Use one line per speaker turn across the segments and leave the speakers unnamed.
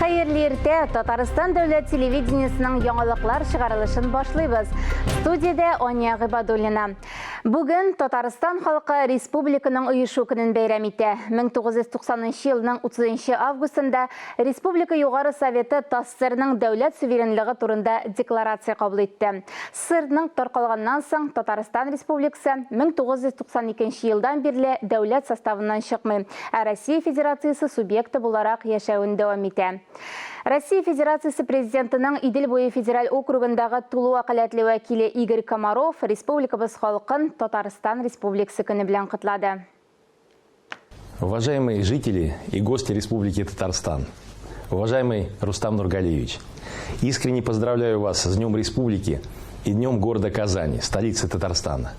Хәерле иртә! Татарстан дәүләт телевидениесының яңалыклар чыгарылышын башлыйбыз. Студиядә Ания Гыйбадуллина. Бүген Татарстан халкы республиканың оешу көнен бәйрәм итә. 1990 елның 30 августында Республика Югары Советы ТАССРның дәүләт суверенлыгы турында декларация кабул итте. СССРның таркалганнан соң Татарстан Республикасы 1992 елдан бирле дәүләт составыннан чыкмый, ә Россия Федерациясе субъекты буларак яшәвен дәвам итә. Россия Федерациясе Президентының Идел буе федераль округындагы тулы вәкаләтле вәкиле Игорь Комаров республикабыз халкын Татарстан Республикасы көне белән котлады.
Уважаемые жители и гости Республики Татарстан, уважаемый Рустам Нургалиевич, искренне поздравляю вас с Днем Республики и Днем города Казани, столицы Татарстана.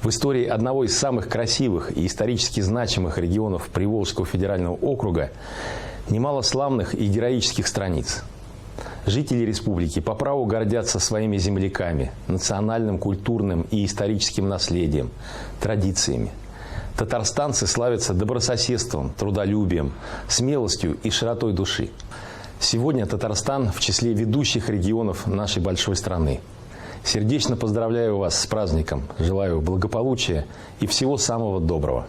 В истории одного из самых красивых и исторически значимых регионов Приволжского федерального округа немало славных и героических страниц. Жители республики по праву гордятся своими земляками, национальным, культурным и историческим наследием, традициями. Татарстанцы славятся добрососедством, трудолюбием, смелостью и широтой души. Сегодня Татарстан в числе ведущих регионов нашей большой страны. Сердечно поздравляю вас с праздником, желаю благополучия и всего самого доброго.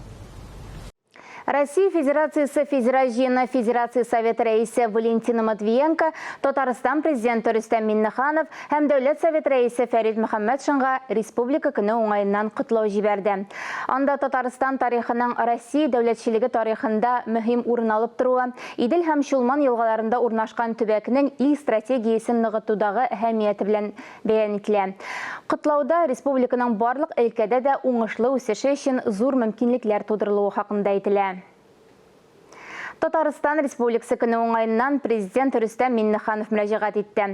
Россия Федерациясе Федераль җыены Федерация Советы рәисе Валентина Матвиенко, Татарстан Президенты Рөстәм Миңнеханов һәм Дәүләт Советы рәисе Фәрит Мөхәммәтшинга Республика көне уңаеннан котлау җибәрде. Анда Татарстан тарихының Россия дәүләтчелеге тарихында мөһим урын алып торуы, Идел һәм Чулман елгаларында урнашкан төбәкнең ил стратегиясен ныгытудагы әһәмияте белән бәян ителә. Котлауда республиканың барлык өлкәдә дә уңышлы үсеше өчен зур мөмкинлекләр тудырылуы хакында әйтелә. Татарстан Республикасы көне уңаеннан Президент Рөстәм Миңнеханов мөрәҗәгать итте.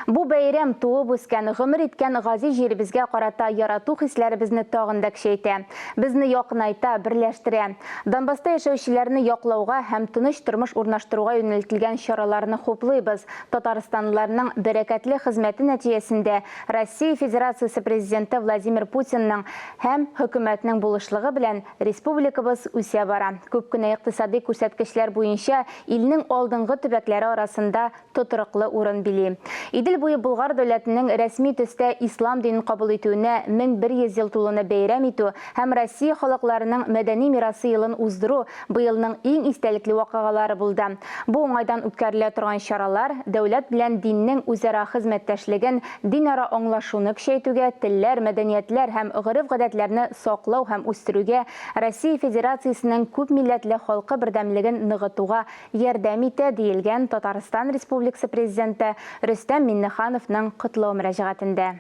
Бу бәйрәм туып үскән, гомер иткән газиз җиребезгә карата ярату хисләребезне тагын да көчәйтә, безне якынайта, берләштерә. Донбасста яшәүчеләрне яклауга һәм тыныч тормыш урнаштыруга юнәлтелгән чараларны хуплыйбыз, Татарстанлыларның бәрәкәтле хезмәте нәтиҗәсендә Россия Федерациясе Президенты Владимир Путинның һәм Хөкүмәтнең булышлыгы белән республикабыз үсә бара, күп кенә икътисадый күрсәткечләр буенча илнең алдынгы төбәкләре арасында тотрыклы урын били. Идел буе Болгар дәүләтенең рәсми төстә ислам динен кабул итүенә 1100 ел тулуны бәйрәм итү һәм Россия халыкларының мәдәни мирасы елын уздыру быелның иң истәлекле вакыйгалары булды. Бу уңайдан үткәрелә торган чаралар дәүләт белән диннең үзара хезмәттәшлеген, динара аңлашуны көчәйтүгә, телләр, мәдәниятләр һәм гореф-гадәтләрне саклау һәм үстерүгә, Россия Федерациясенең күпмилләтле халкы бердәмлеген ныгытуга ярдәм итә, диелгән Татарстан Республикасы Президенты Рөстәм Миңнехановның котлау мөрәҗәгатендә.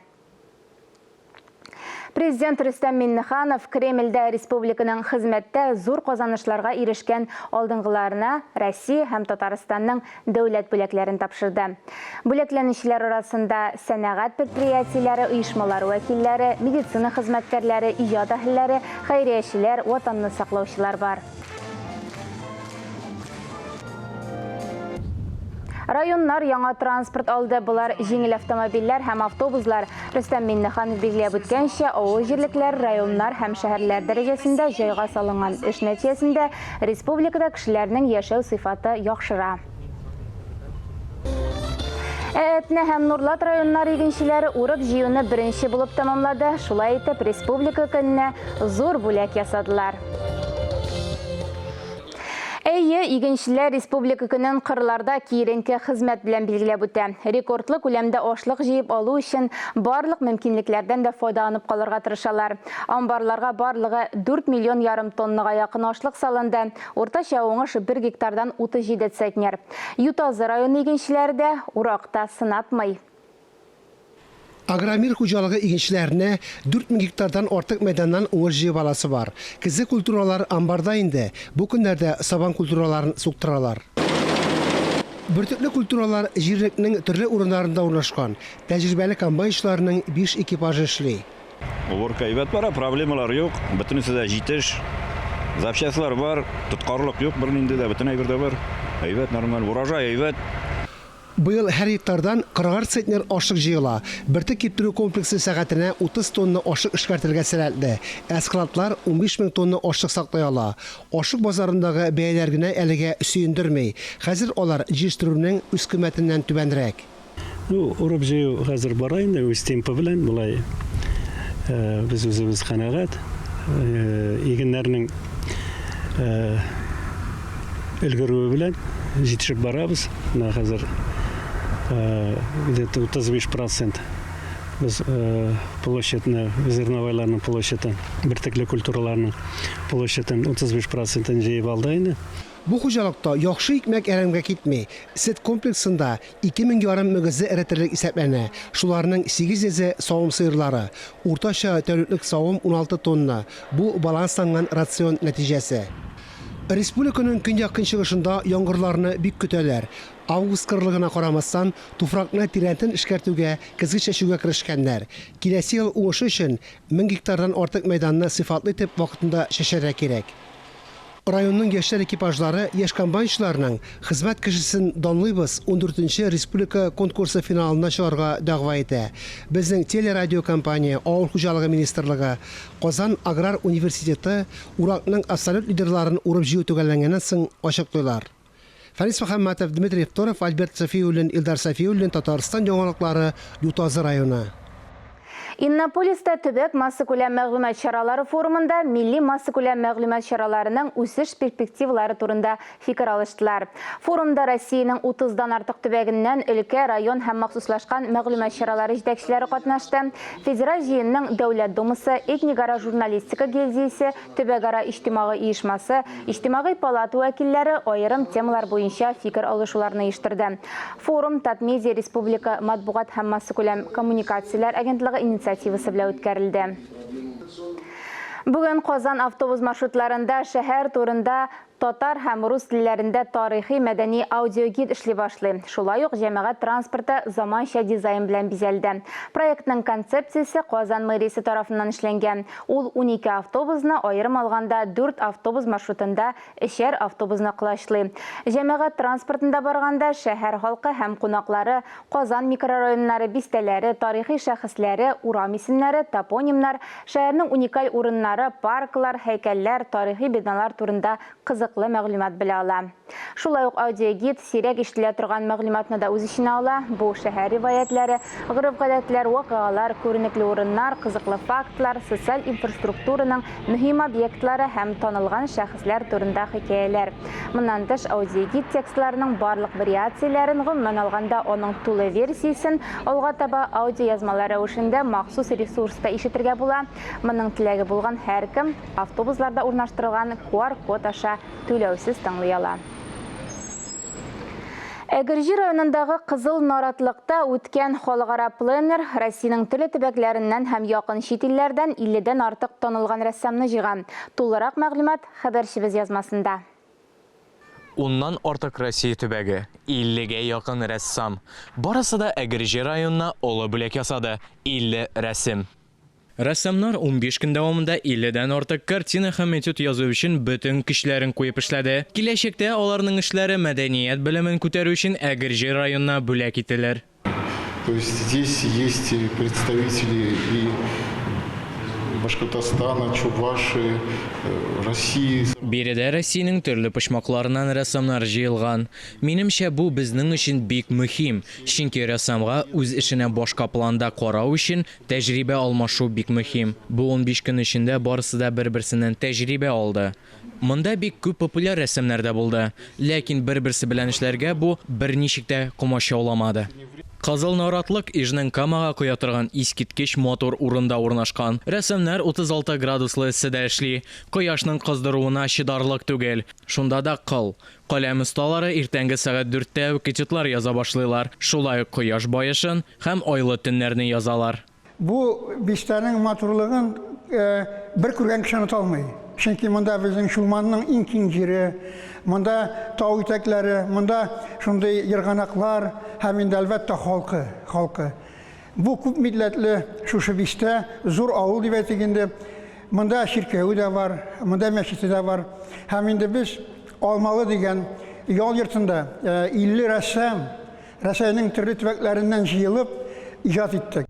Президент Рөстәм Миңнеханов Кремльдә республиканың хезмәттә зур казанышларга ирешкән алдынгыларына Россия һәм Татарстанның дәүләт бүләкләрен тапшырды. Бүләкләнүчеләр арасында сәнәгать предприятиеләре, оешмалар вәкилләре, медицина хезмәткәрләре, иҗат әһелләре, хәйриячеләр, Ватанны саклаучылар бар. Районнар яңа транспорт алды. Болар җиңел автомобильләр һәм автобуслар. Рөстәм Миңнеханов билгеләп үткәнчә, авыл җирлекләре, районнар һәм шәһәрләр дәрәҗәсендә җайга салынган эш нәтиҗәсендә республикада кешеләрнең яшәү сыйфаты яхшыра. Ә Әтнә һәм Нурлат районнары игенчеләре урып-җыюны беренче булып тәмамлады. Шулай итеп, Республика көненә зур бүләк ясадылар. Әйе, игенчеләр Республика көнен кырларда киеренке хезмәт белән билгеләп үтә. Рекордлы күләмдә ашлык җыеп алу өчен барлык мөмкинлекләрдән дә файдаланып калырга тырышалар. Амбарларга барлыгы 4 миллион ярым тоннага якын ашлык салынды. Уртача уңыш бер гектардан 37 центнер. Ютазы районы игенчеләре дә уракта сынатмый.
Агромир хуҗалыгы игенчеләренә 4000 гектардан артык мәйданнан уңыш җыеп аласы бар. Көзге культуралар амбарда инде, бу көннәрдә сабан культураларын суктыралар. Бөртекле культуралар җирлекнең төрле урыннарында урнашкан. Тәҗрибәле комбайнчыларның биш экипажы эшли.
Уборка әйбәт бара, проблемалар юк, бөтенесе дә җитеш. Запчастьлар бар, тоткарлык юк бернинди дә, бөтен әйбер дә бар. Әйбәт, нормаль. Урожай әйбәт.
Быел һәр гектардан кырыгар центнер ашлык җыела. Бөртек киптерү комплексы сәгатенә 30 тонна ашлык эшкәртергә сәләтле, ә складлар 15 мең тонна ашлык саклый ала. Ашлык базарындагы бәяләр генә әлегә сөендерми. Хәзер алар җитештерүнең үзкыйммәтеннән түбәнрәк.
Ну, урып-җыю хәзер бара инде үз темпы белән, болай без үзебез канәгать. Игеннәрнең өлгерүе белән җитешеп барабыз. Менә хәзер где-то 35 процент без площадьны, зерновойларның площаден, бөртекле культураларның площаден 35 процентын җыеп алды инде.
Бу хуҗалыкта яхшы икмәк әрәмгә китми. Сөт комплексында 2 мең ярым мөгезле эре терлек исәпләнә, шуларның 800 е савым сыерлары. Уртача тәүлеклек савым 16 тонна, бу балансланган рацион нәтиҗәсе. Республиканың көньяк-көнчыгышында яңгырларны бик көтәләр. Август кырлыгына карамастан, туфракны тирәнтен эшкәртүгә, көзге чәчүгә керешкәннәр. Киләсе ел уңышы өчен 1000 гектардан артык мәйданны сыйфатлы итеп вакытында чәчәргә кирәк. Районның яшьләр экипажлары яшь комбайнчыларның Хезмәт кешесен данлыйбыз ундүртенче республика конкурсы финалына чыгарга дәгъва итә. Безнең телерадиокомпания, Авыл хуҗалыгы министрлыгы, Казан аграр университеты уракның абсолют лидерларын урып-җыю төгәлләнгәннән соң ачыклыйлар. Фәнис Мөхәммәтов, Дмитрий Второв, Альберт Сафиуллин, Илдар Сафиуллин, Татарстан яңалыклары, Ютазы районы.
Иннополиста төбәк массакүләм мәгълүмат чаралары форумында милли массакүләм мәгълүмат чараларының үсеш перспективалары турында фикер алыштылар. Форумда Россиянең утыздан артык төбәгеннән өлкә, район һәм махсуслашкан мәгълүмат чаралары җитәкчеләре катнашты. Федераль Җыенның Дәүләт Думасы, этникара журналистика гильдиясе, төбәкара иҗтимагый оешмасы, Иҗтимагый палата вәкилләре аерым темалар буенча фикер алышуларны оештырды. Форум Татмедиа республика матбугат һәм массакүләм коммуникацияләр агентлыгы инициативасы белән үткәрелде. Бүген Казан автобус маршрутларында шәһәр турында татар һәм рус телләрендә тарихи-мәдәни аудиогид эшли башлый. Шулай ук җәмәгать транспорты заманча дизайн белән бизәлде. Проектның концепциясе Казан мэриясе тарафыннан эшләнгән. Ул 12 автобусны, аерым алганда, дүрт автобус маршрутында өчәр автобусны колачлый. Җәмәгать транспортында барганда шәһәр халкы һәм кунаклары Казан микрорайоннары, бистәләре, тарихи шәхесләре, урам исемнәре, топонимнар, шәһәрнең уникаль урыннары, парклар, һәйкәлләр, тарихи биналар турында кызыклы мәгълүмат белә ала. Шулай ук аудиогид сирәк ишетелә торган мәгълүматны да үз эченә ала, бу шәһәр риваятьләре, гореф-гадәтләр, вакыйгалар, күренекле урыннар, кызыклы фактлар, социаль инфраструктураның мөһим объектлары һәм танылган шәхесләр турында хикәяләр. Моннан тыш, аудиогид текстларының барлык вариацияләрен, гомумән алганда, аның тулы версиясен алга таба аудиоязмалар рәвешендә махсус ресурста ишетергә була. Моның теләге булган һәркем автобусларда урнаштырылган QR-код аша түләүсез тыңлый ала. Әгерҗе районындагы Кызыл Наратлыкта үткән халыкара пленэр Россиянең төрле төбәкләреннән һәм якын чит илләрдән 50 дән артык танылган рәссамны җыйган. Тулырак мәгълүмат хәбәрчебез язмасында.
Уннан артык Россия төбәге, иллегә якын рәссам. Барысы да Әгерҗе районына олы бүләк ясады, 50 рәсем. Рәссамнар 15 көн дәвамында 50 дән артык картина һәм этюд язу өчен бөтен көчләрен куеп эшләде. Киләчәктә аларның эшләре мәдәният белемен күтәрү өчен Әгерҗе районына бүләк ителер.
То есть здесь есть представители и Башкортостана, Чувашии, России.
Биредә Россиянең төрле почмакларыннан рәссамнар җыелган. Минемчә, бу безнең өчен бик мөһим, чөнки рәссамга үз эшенә башка планда карау өчен Тәҗрибә алмашу бик мөһим. Бу 15 көн эчендә барысы да бер-берсеннән тәҗрибә алды. Монда бик күп популяр рәссамнар да булды. Ләкин бер-берсе белән эшләргә бу берничек тә комачауламады. Кызыл Наратлык Ижнең Камага коя торган искиткеч матур урында урнашкан. Рәссамнар 36 градуслы эсседә эшли. Кояшның кыздыруына чыдарлык түгел. Шунда да кыл. Каләм осталары иртәнге сәгать дүрттә үк этюдлар яза башлыйлар. Шулай ук кояш баешын һәм айлы төннәрне язалар.
Бу бистәнең матурлыгын бер күргән кеше оныта алмый. Чөнки монда безнең Чулманның иң киң җире, монда тау итәкләре, монда шундый ерганаклар һәм инде, әлбәттә, халкы, халкы. Бу күп милләтле шушы бистә, зур авыл дип әйтик инде. Монда чиркәве дә бар, монда мәчете дә бар. Һәм инде без Алмалы дигән ял йортында 50 рәссам. Рәсәйнең төрле төбәкләреннән җыелып иҗат иттек.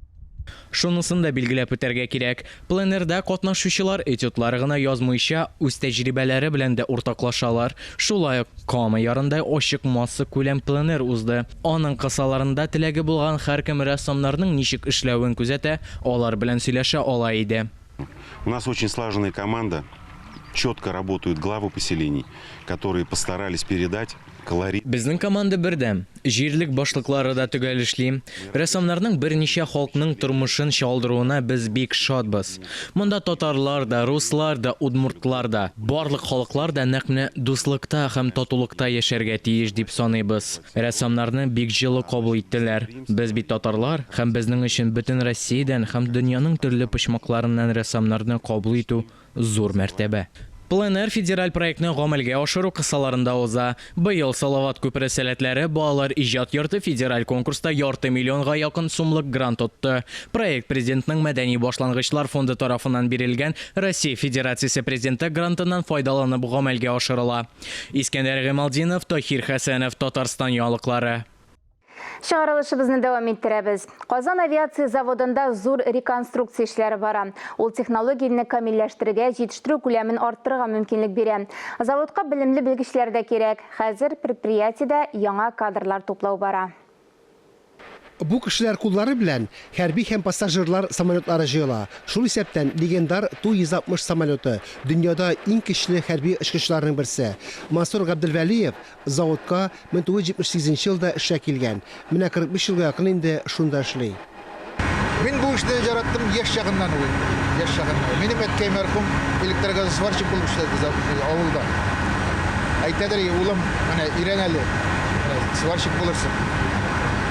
Шунысын да билгеләп үтәргә кирәк, пленэрда катнашучылар этюдлар гына язмыйча, үз тәҗрибәләре белән дә уртаклашалар. Шулай ук Кама ярында ачык массакүләм пленэр узды. Аның кысаларында теләге булган һәркем рәссамнарның ничек эшләвен күзәтә, алар белән сөйләшә ала иде.
У нас очень слаженная команда, четко работают главы поселений, которые постарались передать колорит.
Безнең команда бердәм. Җирлек башлыклары да төгәл эшли. Рәссамнарның берничә халыкның тормышын чагылдыруына без бик шатбыз. Монда татарлар да, руслар да, удмуртлар да. Барлык халыклар да нәкъ менә дуслыкта һәм татулыкта яшәргә тиеш дип саныйбыз. Рәссамнарны бик җылы кабул иттеләр. Без бит татарлар, һәм безнең өчен бөтен Россиядән һәм дөньяның төрле почмакларыннан рәссамнарны кабул итү зур мәртәбә. Пленэр федераль проектны гамәлгә ашыру кысаларында уза. Быел Салават күпере сәләтләре балалар иҗат йорты федераль конкурста ярты миллионга якын сумлык грант отты. Проект Президентның Мәдәни башлангычлар фонды тарафыннан бирелгән Россия Федерациясе Президенты грантыннан файдаланып гамәлгә ашырыла. Искәндәр Гыймалтдинов, Таһир Хәсәнов, Татарстан яңалыклары.
Чыгарылышыбызны дәвам иттерәбез. Казан авиация заводында зур реконструкция эшләре бара. Ул технологияне камилләштерергә, җитештерү күләмен арттырырга мөмкинлек бирә. Заводка белемле белгечләр дә кирәк. Хәзер предприятиедә яңа кадрлар туплау бара.
Бу кешеләр куллары белән хәрби һәм пассажирлар самолетлары җыела. Шул исәптән легендар Ту-160 самолеты, дөньяда иң көчле хәрби очкычларның берсе. Мансур Габделвәлиев Заводка 1978 нче елда эшкә килгән. Менә 45 елга якын инде шунда эшли.
Мин бу эшне яраттым яшь чагыннан ук инде. Яшь чагыннан ук. Минем әткәй мәрхүм электрогазосварщик булып эшләде авылда. Әйтәдер, улым, менә өйрән әле, менә сварщик булырсың.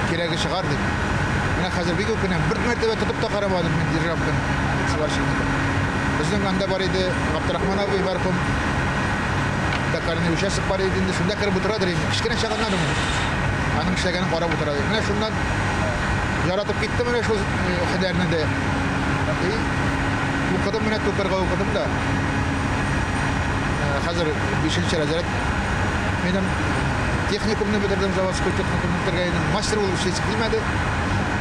Кирәге чыгар дип. Менә хәзер бик үкенәм. Бер мәртәбә тотып та карамадым мин державканы, сварщикны. Безнең анда бар иде Габдрахман абый мәрхүм. Токарный участок бар иде инде, шунда кереп утырадыр инде. Кечкенә чагыннан ук аның эшләгәнен карап утыра. Менә шуннан яратып киттем менә шул һөнәрне дә. И укыдым менә токарьга укыдым да. Хәзер бишенче разряд. Минем техникумны бетердем, заводской техникумны бетергән идем. Мастер булып эшлисе килмәде.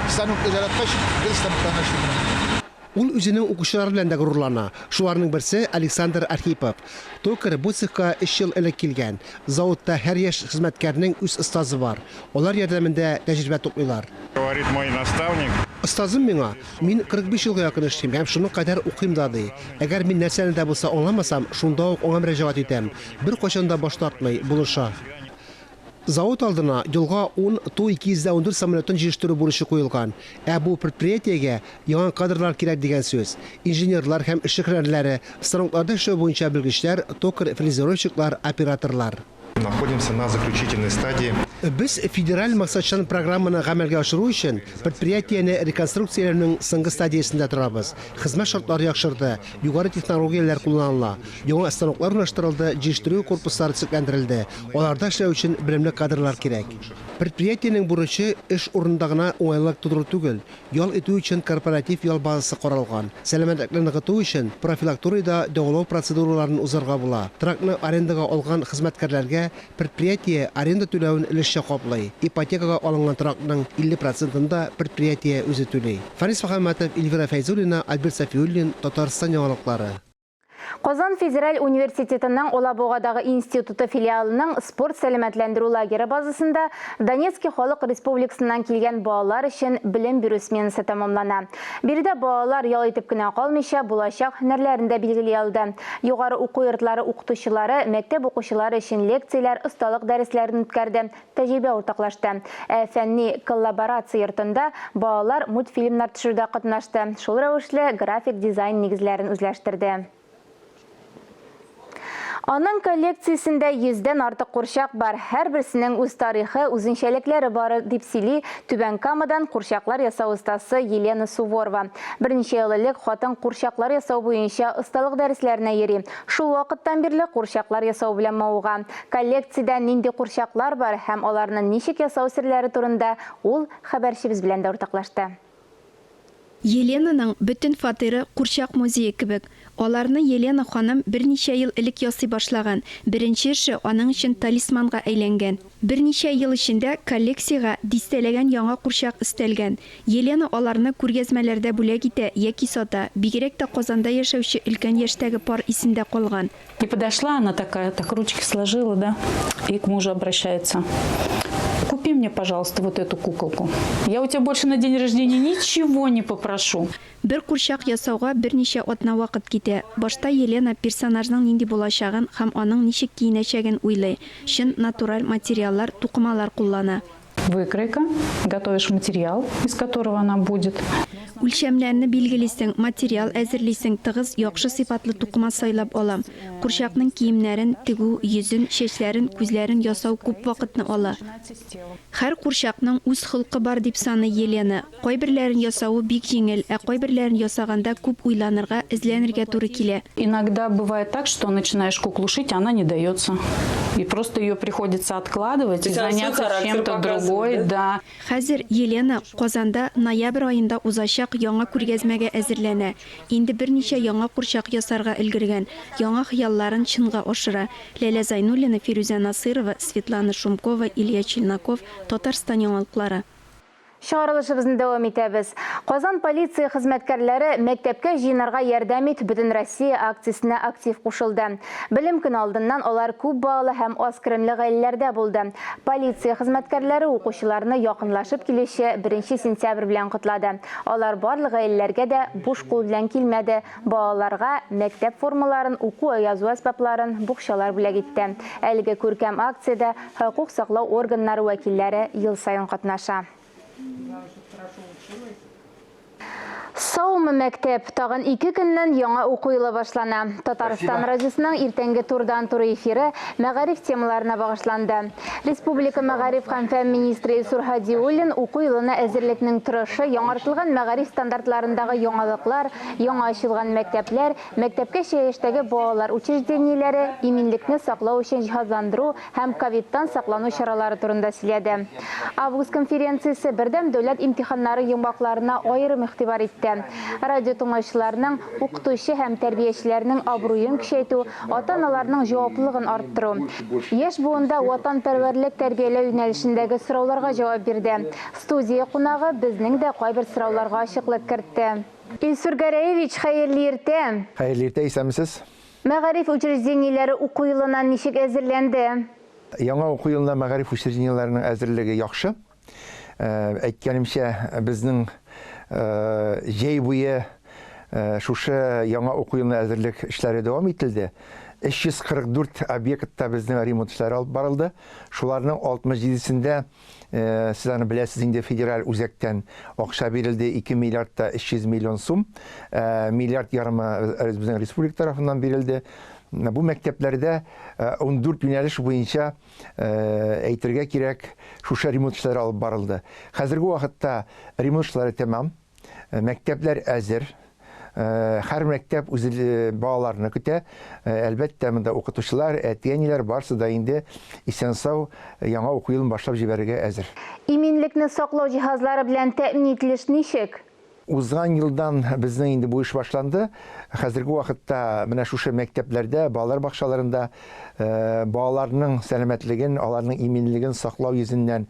Станокны яраткач, гел станоктан эшлим.
Ул үзенең укучылары белән дә горурлана. Шуларның берсе, Александр Архипов. Токарь бу цехка өч ел элек килгән. Заводта һәр яшь хезмәткәрнең үз остазы бар. Алар ярдәмендә тәҗрибә туплыйлар.
Говорит мой наставник.
Остазым миңа, Мин 45 елга якын эшлим һәм шуның кадәр укыйм да, ди. Әгәр мин нәрсәне дә булса аңламасам, шунда ук аңа мөрәҗәгать итәм. Беркайчан да баш тартмый, булыша. Завод алдына елга ун Ту-214 самолетын җитештерү бурычы куелган. Ә бу предприятиегә яңа кадрлар кирәк дигән сүз. Инженерлар һәм эшче һөнәрләре, станокларда эшләү буенча белгечләр, токарь, фрезеровщиклар, операторлар.
Находимся на заключительной стадии.
Без федераль максатчан программаны гамәлгә ашыру өчен предприятиене реконструкцияләүнең соңгы стадиясендә торабыз. Хезмәт шартлары яхшырды, югары технологияләр кулланыла, яңа станоклар урнаштырылды, җитештерү корпуслары төзекләндерелде. Аларда эшләү өчен белемле кадрлар кирәк. Предприятиенең бурычы, эш урынында гына уңайлылык тудыру түгел, ял итү өчен корпоратив ял базасы каралган. Сәламәтлекне ныгыту өчен профилакторийда дәвалау процедураларын узарга була. Торакны арендага алган хезмәткәрләргә предприятие аренда түләвен өлешчә каплый. Ипотекага алынган торакның 50 процентын да предприятие үзе түли. Фарис Мөхәммәтов, Эльвира Фәйзуллина, Альберт Сафиуллин, Татарстан яңалыклары.
Казан федераль университетының Алабугадагы институты филиалының спорт-сәламәтләндерү лагеры базасында Донецки халык республикасыннан килгән балалар өчен белем бирү сменасы тәмамлана. Биредә балалар ял итеп кенә калмыйча, булачак һөнәрләрен дә билгели алды. Югары уку йортлары укытучылары мәктәп укучылары өчен лекцияләр, осталык дәресләрен үткәрде, тәҗрибә уртаклашты. Ә фәнни коллаборация йортында балалар мультфильмнар төшерүдә катнашты, шул рәвешле график дизайн нигезләрен үзләштерде. Аның коллекциясендә йөздән артык курчак бар. Һәрберсенең үз тарихы, үзенчәлекләре бар, дип сөйли Түбән Камадан курчаклар ясау остасы Елена Суворова. Берничә ел элек хатын курчаклар ясау буенча осталык дәресләренә йөри. Шул вакыттан бирле курчаклар ясау белән мавыга. Коллекциядә нинди курчаклар бар һәм аларны ничек ясау серләре турында ул хәбәрчебез белән дә уртаклашты.
Еленаның бөтен фатиры курчак музее кебек. Аларны Елена ханым берничә ел элек ясый башлаган, беренче эше аның өчен талисманга әйләнгән. Берничә ел эчендә коллекциягә дистәләгән яңа курчак өстәлгән. Елена аларны күргәзмәләрдә бүләк итә яки сата, бигрәк тә Казанда яшәүче өлкән яшьтәге пар исендә калган.
И подошла она такая, так ручки сложила, да, и к мужу обращается. Купи мне, пожалуйста, вот эту куколку. Я у тебя больше на день рождения ничего не попрошу.
Бер курчак ясауга берничә атна вакыт китә. Башта Елена персонажның нинди булачагын һәм аның ничек киенәчәген уйлый, чын натураль материаллар, тукымалар куллана.
Выкройка, готовишь материал, из которого она будет.
Үлчәмнәрне билгелисең, материал әзерлисең, тыгыз, яхшы сыйфатлы тукыма сайлап алам. Курчакның киемнәрен тегү, йөзен, чәчләрен, күзләрен ясау күп вакытны ала. Һәр курчакның үз холкы бар, дип саный Елена. Кайберләрен ясавы бик җиңел, ә кайберләрен ясаганда күп уйланырга, эзләнергә туры килә.
Иногда бывает так, что начинаешь куклу шить, а она не дается. И просто ее приходится откладывать и заняться чем-то другой, да.
Хәзер Елена Казанда ноябрь аенда узачак яңа күргәзмәгә әзерләнә. Инде берничә яңа курчак ясарга өлгергән, яңа хыялларын чынга ашыра. Ләлә Зайнуллина, Фирүзә Насыйрова, Светлана Шумкова, Илья Челноков, Татарстан яңалыклары.
Чыгарылышыбызны дәвам итәбез. Казан полиция хезмәткәрләре Мәктәпкә җыенырга ярдәм ит Бөтенроссия акциясенә актив кушылды. Белем көне алдыннан алар күп балалы һәм аз керемле гаиләләрдә булды. Полиция хезмәткәрләре укучыларны якынлашып килүче беренче сентябрь белән котлады. Алар барлык гаиләләргә дә буш кул белән килмәде, Балаларга мәктәп формаларын, уку-язу әсбапларын, букчалар бүләк итте. Әлеге күркәм акциядә хокук саклау органнары вәкилләре ел саен катнаша. Саумы, мәктәп! Тагын ике көннән яңа уку елы башлана. Татарстан радиосының иртәнге турыдан-туры эфиры мәгариф темаларына багышланды. Республика мәгариф һәм фән министры Илсур Һадиуллин уку елына әзерлекнең торышы, яңартылган мәгариф стандартларындагы яңалыклар, Яңа ачылган мәктәпләр, мәктәпкәчә яшьтәге балалар учреждениеләре, иминлекне саклау өчен җиһазландыру һәм ковидтан саклану чаралары турында сөйләде. Август конференциясе бердәм дәүләт имтиханнары йомгакларына аерым игътибар итте. Радио тыңлаучыларның, укытучы һәм тәрбиячеләрнең абруен көчәйтү, ата-аналарның җаваплылыгын арттыру, яшь буында ватанпәрвәрлек тәрбияләү юнәлешендәге сорауларга җавап бирде. Студия кунагы безнең дә кайбер сорауларга ачыклык кертте. Илсур Гәрәевич, хәерле иртә!
Хәерле иртә, исәнмесез!
Мәгариф учреждениеләре уку елына ничек әзерләнде?
Яңа уку елына мәгариф учреждениеләренең әзерлеге яхшы. Әйткәнемчә, безнең җәй буе шушы яңа уку елына әзерлек эшләре дәвам ителде. 344 объектта безнең ремонт эшләре алып барылды. Шуларның 67-сендә Сез аны беләсез инде, федераль үзәктән акча бирелде, 2 миллиард та 300 миллион сум. Миллиард ярымы безнең республика тарафыннан бирелде. Бу мәктәпләрдә 14 юнәлеш буенча, әйтергә кирәк, шушы ремонт эшләре алып барылды. Хәзерге вакытта ремонт эшләре тәмам. Мәктәпләр әзер. Һәр мәктәп үзе балаларны көтә. Әлбәттә, монда укытучылар, әти-әниләр барысы да инде исән-сау яңа уку елын башлап җибәрергә әзер.
Иминлекне саклау җиһазлары белән тәэмин ителеш ничек?
Узган елдан безнең инде бу эш башланды. Хәзерге вакытта менә шушы мәктәпләрдә, балалар бакчаларында балаларның сәламәтлеген, аларның иминлеген саклау йөзеннән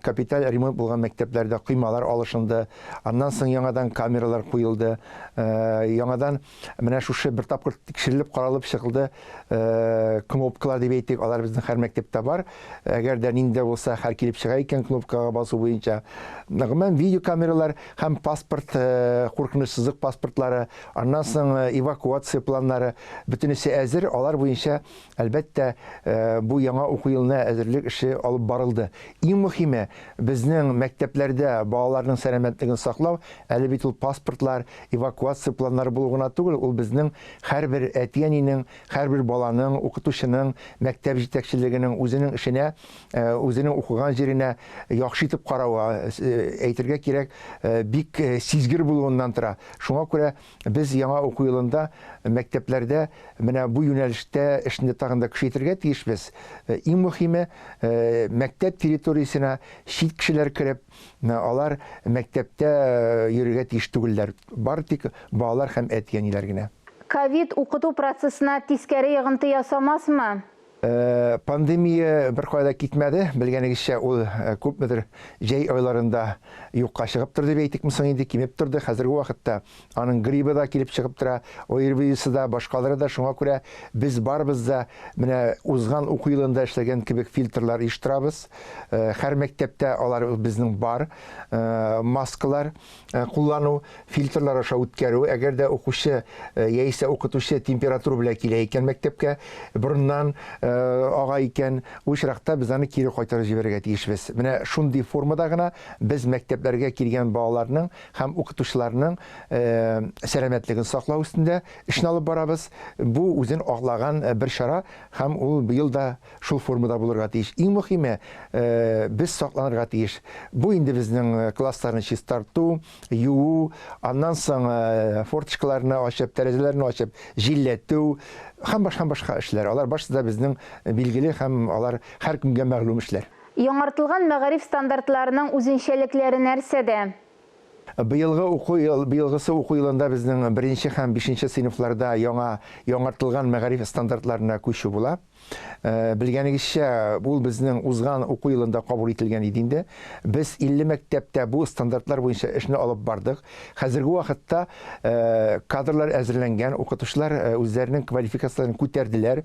Капиталь ремонт булган мәктәпләрдә коймалар алышынды, аннан соң яңадан камералар куелды, яңадан менә шушы бер тапкыр тикшерелеп каралып чыгылды, кнопкалар дип әйтик, алар безнең һәр мәктәптә бар. Әгәр дә нинди дә булса хәл килеп чыга икән кнопкага басу буенча. Гомумән, видеокамералар һәм паспорт, куркынычсызлык паспортлары, аннан соң эвакуация планнары, бөтенесе әзер, алар буенча Әлбәттә, бу яңа уку елына әзерлек эше алып барылды. Иң мөһиме, безнең мәктәпләрдә балаларның сәламәтлеген саклау, әле бит ул паспортлар, эвакуация планнары булу гына түгел, ул безнең һәрбер әти-әнинең, һәрбер баланың, укытучының, мәктәп җитәкчелегенең үзенең эшенә, үзенең укыган җиренә яхшы итеп каравы, әйтергә кирәк, бик сизгер булуыннан тора. Шуңа күрә без яңа уку елында мәктәпләрдә менә бу юнәлештә эшне тагын да көчәйтергә тиешбез. Иң мөһиме, мәктәп территориясенә чит кешеләр кереп, алар мәктәптә йөрергә тиеш түгелләр. Бары тик балалар һәм әти-әниләр генә.
Ковид укыту процессына тискәре йогынты ясамасмы?
Пандемия беркая да китмәде. Белгәнегезчә, ул күпмедер җәй айларында юкка чыгып торды дип әйтикме соң инде, кимеп торды. Хәзерге вакытта аның грибы да килеп чыгып тора, ОРВИсы да, башкалары да. Шуңа күрә без барыбыз да менә узган уку елында эшләгән кебек фильтрлар оештырабыз. Һәр мәктәптә алар безнең бар. Маскалар куллану, фильтрлар аша үткәрү, әгәр дә укучы яисә укытучы температура белән килә икән мәктәпкә, борыннан ага икән, ул очракта без аны кире кайтарып җибәрергә тиешбез. Менә шундый формада гына без мәктәпләргә килгән балаларның һәм укытучыларның сәламәтлеген саклау өстендә эшне алып барабыз. Бу үзен аклаган бер чара һәм ул быел да шул формада булырга тиеш. Иң мөхиме, без сакланырга тиеш. Бу инде безнең классларны чистарту, юу, аннан соң форточкаларны ачып, тәрәзәләрне ачып, җилләтү һәм башка башка эшләр. Алар барысы да безнең билгеле һәм алар һәркемгә мәгълүм эшләр.
Яңартылган мәгариф стандартларының үзенчәлекләре нәрсәдә?
Быелгы уку ел, быелгысы уку елында безнең беренче һәм бишенче сыйныфларда яңа яңартылган мәгариф стандартларына күчү була. Белгәнегезчә, ул безнең узган уку елында кабул ителгән иде инде. Без 50 мәктәптә бу стандартлар буенча эшне алып бардык. Хәзерге вакытта кадрлар әзерләнгән, укытучылар үзләренең квалификацияләрен күтәрделәр.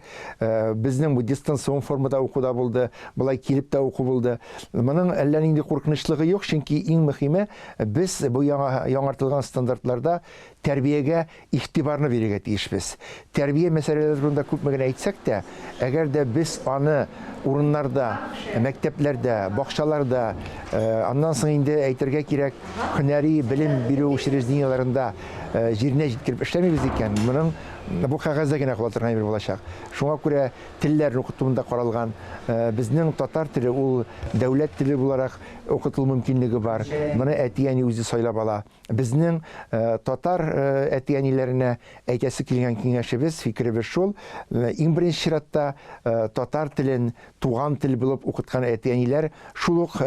Безнең бу дистанцион формада уку да булды, болай килеп тә уку булды. Моның әллә нинди куркынычлыгы юк, чөнки иң мөһиме, без бу яңа яңартылган стандартларда тәрбиягә Игътибарны бирергә тиешбез. Тәрбия мәсьәләләре турында күпме генә әйтсәк тә, әгәр дә без аны урыннарда, мәктәпләрдә, бакчаларда, аннан соң инде әйтергә кирәк, һөнәри белем бирү учреждениеләрендә җиренә җиткереп эшләмибез икән, моның бу кәгазьдә генә кала торган әйбер булачак. Шуңа күрә телләрне укытуында каралган. Безнең татар теле ул дәүләт теле буларак укытылу мөмкинлеге бар. Моны әти-әни үзе сайлап ала. Безнең татар әти-әниләренә әйтәсе килгән киңәшебез, фикеребез шул, иң беренче чиратта татар телен туган тел булып укыткан әти-әниләр шул ук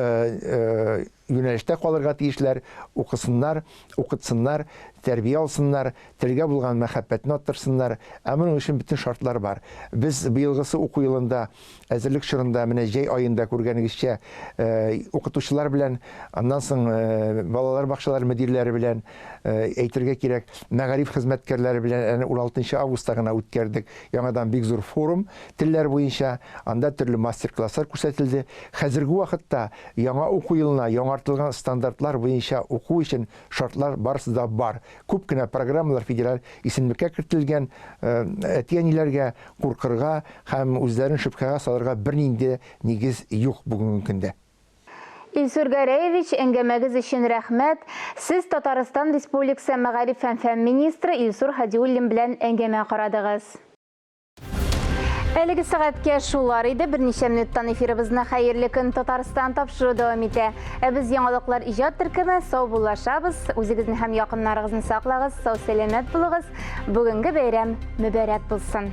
юнәлештә калырга тиешләр, укысыннар, укытсыннар, тәрбия алсыннар, телгә булган мәхәббәтне арттырсыннар. Ә моның өчен бөтен шартлар бар. Без быелгысы уку елында Әзерлек чорында, менә җәй аенда күргәнегезчә, укытучылар белән, аннан соң балалар бакчалары мөдирләре белән, әйтергә кирәк, мәгариф хезмәткәрләре белән әнә уналтынчы августта гына үткәрдек яңадан бик зур форум телләр буенча. Анда төрле мастер-класслар күрсәтелде. Хәзерге вакытта яңа уку елына яңартылган стандартлар буенча уку өчен шартлар барысы да бар. Күп кенә программалар федераль исемлеккә кертелгән. Әти-әниләргә куркырга һәм үзләрен шөбһәгә салырга бернинди нигез юк бүгенге көндә.
Илсур Гәрәевич, әңгәмәгез өчен рәхмәт. Сез Татарстан Республикасы мәгариф һәм фән министры Илсур Һадиуллин белән әңгәмә карадыгыз. Әлеге сәгатькә шулар иде. Берничә минуттан эфирыбызны Хәерле көн, Татарстан тапшыруы дәвам итә. Ә без яңалыклар иҗат төркеме саубуллашабыз. Үзегезне һәм якыннарыгызны саклагыз, сау-сәламәт булыгыз. Бүгенге бәйрәм мөбарәк булсын!